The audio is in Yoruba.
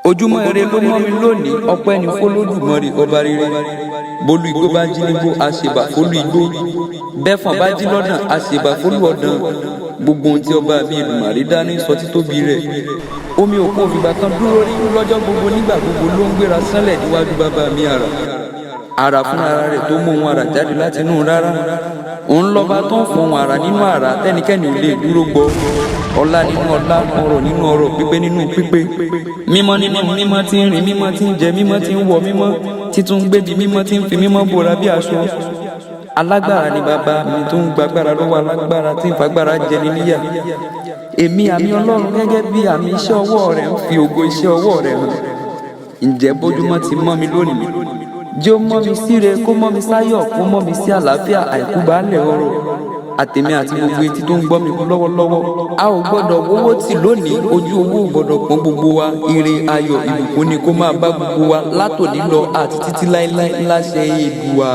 Ojúmọ́ ire ló mọ́ mi lónìí, ọpẹ́ ni f'Olódùmarè ọba rere. Bólú igbó bá jí nígbó, àṣebà fólú igbó. Bẹ́fọ̀n bá jí lọ́dàn, àṣebà fólú ọ̀dàn. Gbogbo ohun tí ọba mi Èdùmàrè dá ní sọ títóbi rẹ̀. Omi òkun òfìgbà kan dúró rí lọ́jọ́ gbogbo, nígbà gbogbo ló ń gbéra sánlẹ̀ níwájú bàbá mi àrà. Àrà fúnra rẹ̀ tó mú ohun àrà jáde láti inú rárá. Òun lọ́ba tó ń fọhùn àrà nínú àrà tẹ́nikẹ́ni ò lè dúró gbọ́. Ọlá nínú ọlá, ọrọ̀ nínú ọrọ̀, pípé nínú pípé. Mímọ́ nínú mímọ́, tí ń rìn mímọ́, tí ń jẹ mímọ́, tí ń wọ mímọ́, títún gbébi mímọ́, tí ń fi mímọ́ bora bí aṣọ. Alágbára ni bàbá mi tó ń gbàgbára lọ́wọ́ alágbára, tí ń fagbára jẹni níyà. Èmi àmì Ọlọ́run gẹ́gẹ́ bí àmì iṣẹ́ ọwọ́ rẹ̀ ń fi ògo iṣẹ́ ọwọ́ rẹ̀ hàn. Ǹjẹ́ bójúmọ́ ti mọ́ mi lónìí? Jẹ́ ó mọ́ mi síre, kó mọ́ mi sáyọ̀, kó mọ́ mi sí àlàáfíà, àìkú baálẹ̀ ọrọ̀. Àtèmi àti gbogbo etí tó ń gbọ́ mi lọ́wọ́lọ́wọ́. A ò gbọ́dọ̀ wówó tì lónìí, ojú owó ò gbọ́dọ̀ pọ́n gbogbo wa. Ire, ayọ̀, ìbùkún ni kó máa bá gbogbo wa látòní lọ àti títí láéláé láṣẹ Èdùà.